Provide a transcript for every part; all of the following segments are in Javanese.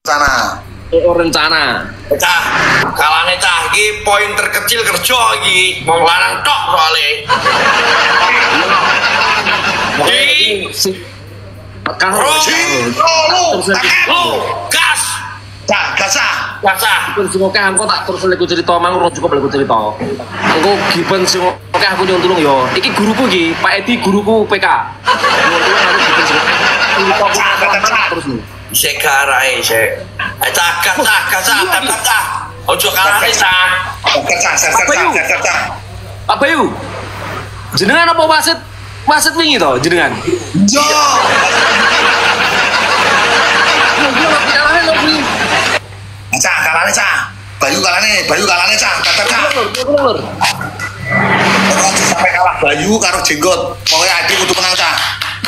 Rencana. Oh, rencana. Cah, kalane cah iki poin terkecil kerja iki. Wong lanang tok soalé. Di Ro, gas. Cah, gas ah. Gas ah. Gipen sing akeh engko tak terus lek cerita mang ora cukup lek cerita. Engko gipen sing akeh aku nyuwun tulung yo. Iki guruku iki, Pak Edi guruku PK. Nyuwun tulung aku gipen sing akeh. Terus nih. Sik garae sik. Cah, gas cah, gas cah, tetep cah. Ojo kalane cah. Cah, cah, cah, cah, cah. Pak Bayu. Jenengan apa wasit? Wasit wingi to jenengan? Yo. Cah, kalane cah. Bayu kalane cah, tetep cah. Sampai kalah Bayu karo jenggot. Pokoke Adi kudu menang cah.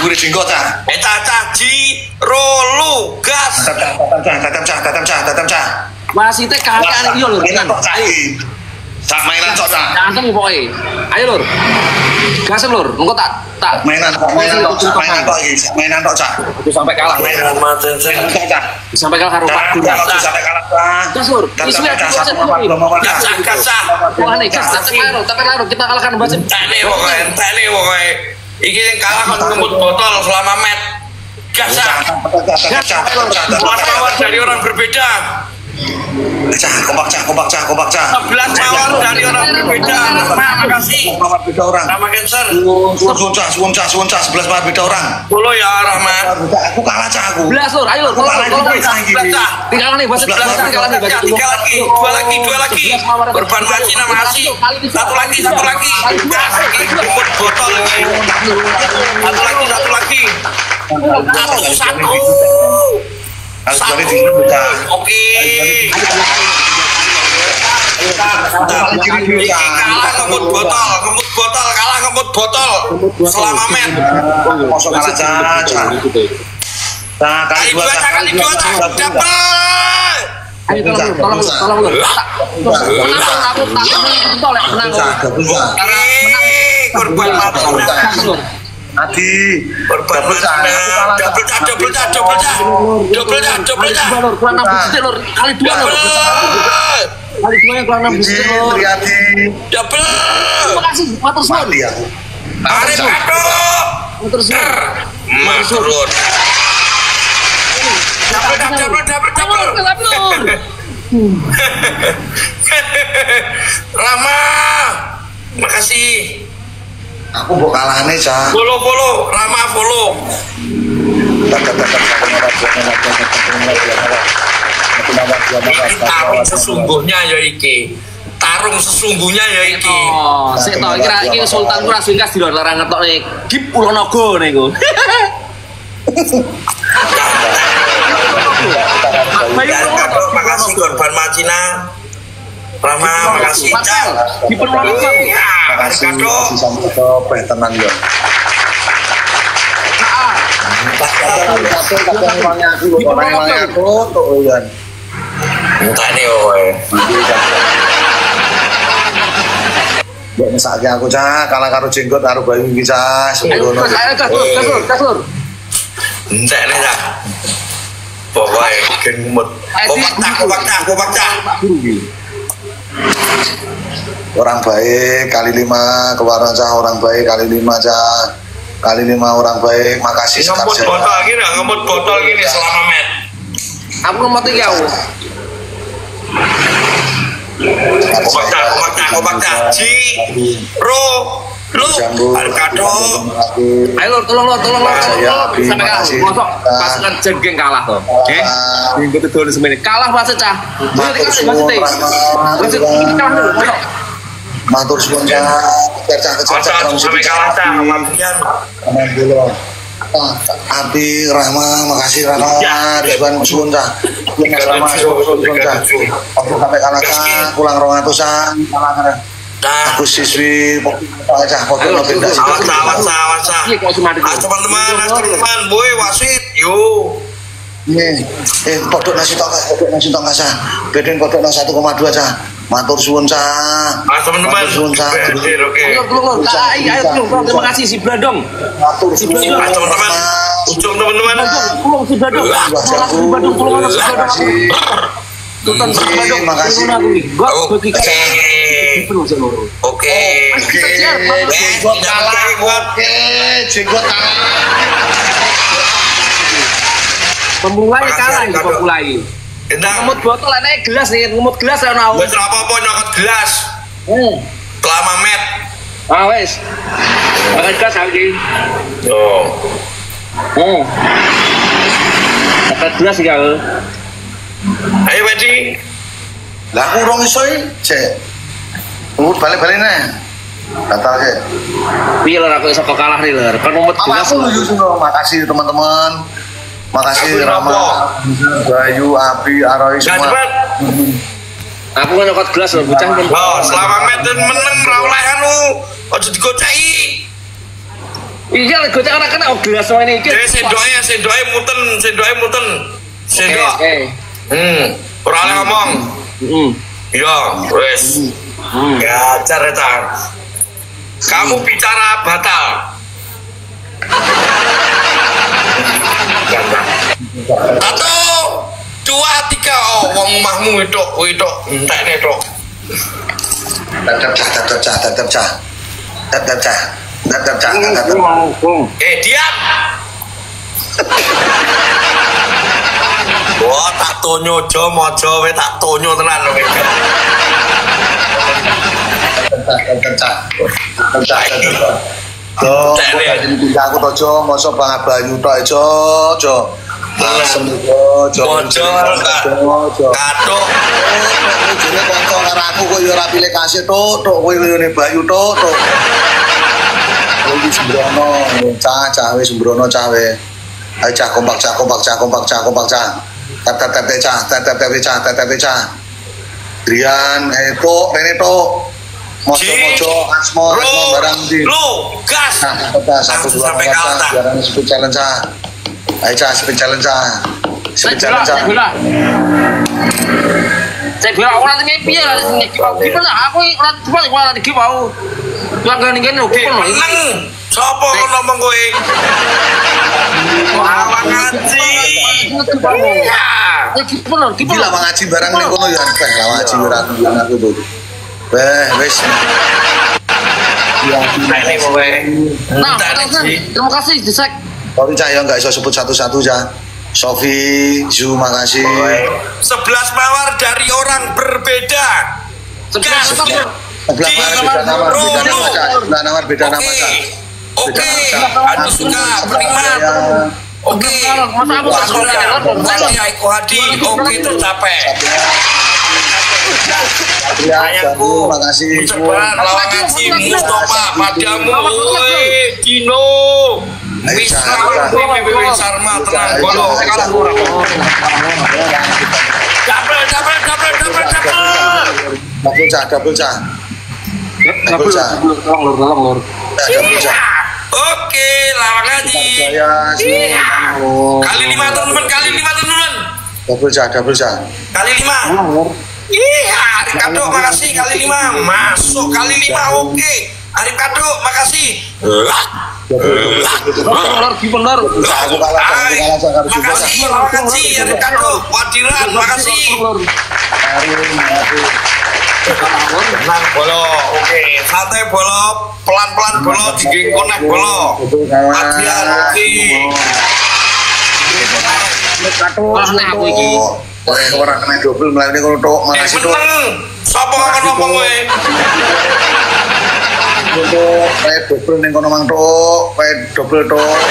Gure jenggot cah. Cah cah ji rolu gas. Tetep cah, tetep cah, tetep cah, tetep cah. Wasite kakak iya lho. Sak mainan cok cah. Ganteng pokoke. Ayo lur. Gasen lur, engko tak mainan tok, mainan tok iki, mainan tok cah. Sampai kalah. Sampai kalah karo Pak Guru. Sampai kalah cah. Gas lur. Gas cah. Wah nek gas tetep laro, kita kalahkan wasit. Tekne pokoke, tekne pokoke. Iki sing kalah kon ngemut botol selama met. Gas cah. Mawar dari orang berbeda. Cah, kompak cah, kompak cah, kompak cah. 11 mawar dari orang berbeda. Rahma, makasih. Mawar beda orang. Rahma Cancer. Suwun cah, suwun cah, suwun cah, 11 mawar beda orang. Follow ya Rahma. Aku kalah cah aku. 11 lur, ayo lur. Tinggal nih, wasit tinggal nih, tiga lagi, dua lagi, dua lagi. Korban Macina makasih. Satu lagi, satu lagi. Gas iki ngemut botol iki. Satu lagi, satu lagi. Satu, satu. Satu. Oke. Iki kalah ngemut botol, ngemut botol, kalah ngemut botol. Selama met. Mosok kalah cah. Nah, kali dua cah, kali dua cah. Double. Ayo tolong lur, tolong lur. Menang aku tak menang menang. Oke, korban mati. Adi, korban double cah, double cah, double cah, double cah, double cah. Kurang 6 detik lur, kali dua lur. Kali dua yang kurang 6 detik lur. Double. Terima kasih, matur suwun. Arif aduh. Matur suwun. Matur suwun. Double, double, double, double. Rama, makasih. Aku mbok kalahne cah. Follow follow, Rama follow. Iki tarung sesungguhnya ya iki. Tarung sesungguhnya ya iki. Oh, sik to iki iki Sultan ku ra singkas di larang ngetokne Gip Ulonaga niku. Makasih korban Macina. Rama, makasih Cah. Makasih, makasih sama topeh tenang yo. Aku tok yan. Entane woe. Mbok mesake aku Cah, kalah karo jenggot karo Bayu iki Cah. Ayo gas lur, gas lur. Entekne Cah. Pokoke genmut. Kompak cah, kompak cah, kompak cah. Orang baik kali 5 keluaran cah, orang baik kali 5 cah, kali 5 orang baik. Makasih. Ngemut botol gini, ngemut botol gini selama met. Aku ngemut iki aku. Kompak cah, kompak cah, kompak cah. Ji, ro, lu, Arkado. Ayo lur, tolong lur, tolong lur, sampai kalah. Mosok pasukan jengking kalah toh. Minggu itu semene. Kalah wasit cah. Wasit kalah dulu. Matur suwun cah, cah kecil cah sampai kalah cah. Abi Rahma, makasih Rahma, Rizwan suwun cah. Rahma suwun cah. Ojo sampai kalah cah, pulang 200-an kalah. Aku siswi cah foto pindah. Awas awas awas. Teman-teman, teman-teman, boy wasit, yo. Nih, podok nasi tongkas, podok nasi tongkas cah. Beden podok 1,2 cah. Matur suwun cah. Ah teman-teman. Matur suwun cah. Oke. Ayo terima kasih si Blandong. Matur suwun teman-teman. Ujung teman-teman. Tolong si Blandong. Tolong si Blandong. Tolong makasih. Oke. Oke. Jenggot kalah. Oke, jenggot kalah. Pemulai kalah iki pemulai. Ngemut botol enak gelas nih, ngemut gelas ya ono. Wis ora apa-apa nyokot gelas. Kelama met. Ah wis. Makan gelas lagi. Yo. Makan gelas iki aku. Ayo Wedi. Lah aku urung iso iki, Cek. Ngut balik-balik neh. Batal sih. Piye lho aku iso kalah nih lho. Kan ngemut gelas. Aku makasih teman-teman. Makasih Rama, Bayu, Abi, Aroy semua. Aku kan nyokot gelas lho, bocah. Oh, selama meten meneng ra oleh anu, aja digoceki. Iya, gocek ora kena gelas ini iki. Sendoke muten, sendoke muten. Sendok. Oke. Ora oleh ngomong. Iya, wis. Gacar ta. Kamu bicara batal. Satu, dua, tiga. Oh, wong omahmu itu entekne tok. Tetep cah, tetep cah, tetep cah. Tetep cah. Tetep cah, tetep. Diam. Wah, tak tonyo jo mojo we tak tonyo tenan lho. Tetep cah. Tetep cah, tetep cah. Tuh, aku tojo, mosok Bang Bayu tok jo, jo. Asem jo, jo. Jo. Kathuk. Jane kanca karo aku kok ya ora pilih kasih tok, tok kowe ngene Bayu tok, tok. Iki sembrono, cah cah wis sembrono cah we. Ayo cah kompak cah kompak cah kompak cah kompak cah. Tap tap tap cah, tap tap tap cah, tap tap cah. Drian, tok, rene tok. Mojo-mojo, asmo, asmo barang di. Lu, gas. Nah, satu dua sampai kalah. Barang speed challenge ah. Ayo cah, speed challenge ah. Speed challenge ah. Saya bilang aku nanti piye lah gimana aku ora cuma ora iki mau. Langganan ngene lho, meneng. Sopo ngomong kowe? Lawang ngaji. Iya. Iki lawang ngaji barang ning kono ya, lawang ngaji ora aku tuh. Weh, wis. Nah, terima kasih Desek. Sorry Cah ya enggak iso sebut satu-satu Cah. Sofi, Zu makasih. 11 mawar dari orang berbeda. 11 mawar beda nama, beda nama, beda nama Cah. Oke, Adi suka penikmat. Oke, masa aku Hadi, oke tercapai. Ayahku, makasih. Lawan ngaji Mustafa padamu, woi Dino. Wis Sarma tenang bolo. Double double double double double. Double cah, double cah. Double cah. Tolong lur, tolong lur. Double cah. Oke, lawan ngaji. Kali 5 teman-teman, kali 5 teman-teman. Double cah, double cah. Kali 5. Iya, Arif Kado makasih kali 5. Masuk kali 5 oke. Arif Kado makasih. Aku kalah, makasih, makasih Arif Kado, Wadiran makasih. Tenang bolo, oke, santai bolo, pelan-pelan bolo, diging konek bolo. Wadiran oke. Aku iki. Ora kena dobel mlayu kono tok, makasih tok. Sopo kon ngomong kowe? Tok, kae dobel ning kono mang tok, kae dobel tok.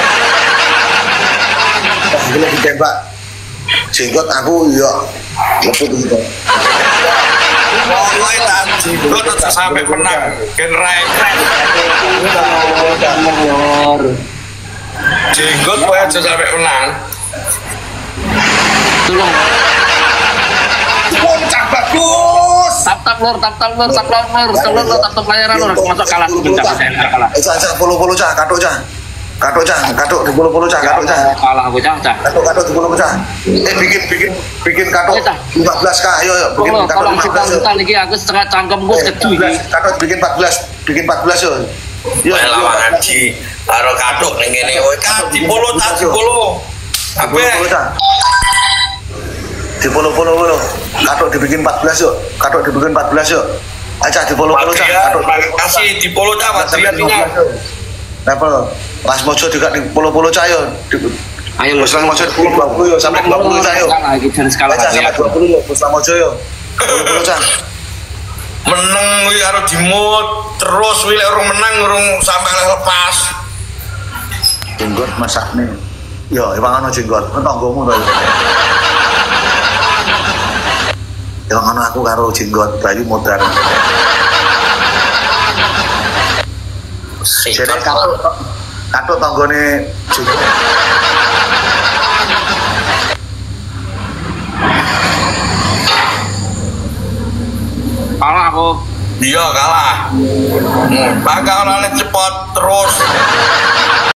Gila ditembak. Jenggot aku ya leput gitu. Pokoke tak jenggot aja sampai menang. Gen ra jenggot kowe aja sampai menang. Tolong. Cah bagus. Tap tap lur, tap tap lur, tap lur, tap lur, tap tap layaran lur, masuk kalah sebentar saya kalah. Cah cah follow-follow cah, kathuk cah. Katuk cah, katuk di polo-polo cah, katuk cah. Kalah aku cah, cah. Katuk katuk di polo cah. Bikin katuk 15 kah, ayo bikin katuk 15. Tolong iki aku setengah cangkemku kedu iki. Katuk bikin 14, bikin 14 yo. Yo lawan Haji karo katuk ning ngene kowe cah di polo cah di polo. Kabeh. Di polo-polo polo. Katuk dibikin 14 yo. Katuk dibikin 14 yo. Acah di polo-polo cah, katuk kasih di polo cah Adrian ini. Level Mas Mojo juga di polo-polo cah yo. Ayo Bos Lang Mojo di 20 yo sampai 20 cah yo. Kalah sampai 20 yo Bos Lang Mojo yo. Polo-polo cah. Meneng kuwi karo dimut terus kuwi lek urung menang urung sampai lepas. Jenggot masakne. Yo ewang ana jenggot, kan tanggomu to. Ewang ana aku karo jenggot Bayu modar. Jadi katuk tanggone jenggot. Kalah aku. Iya kalah. Bakal oleh cepot terus.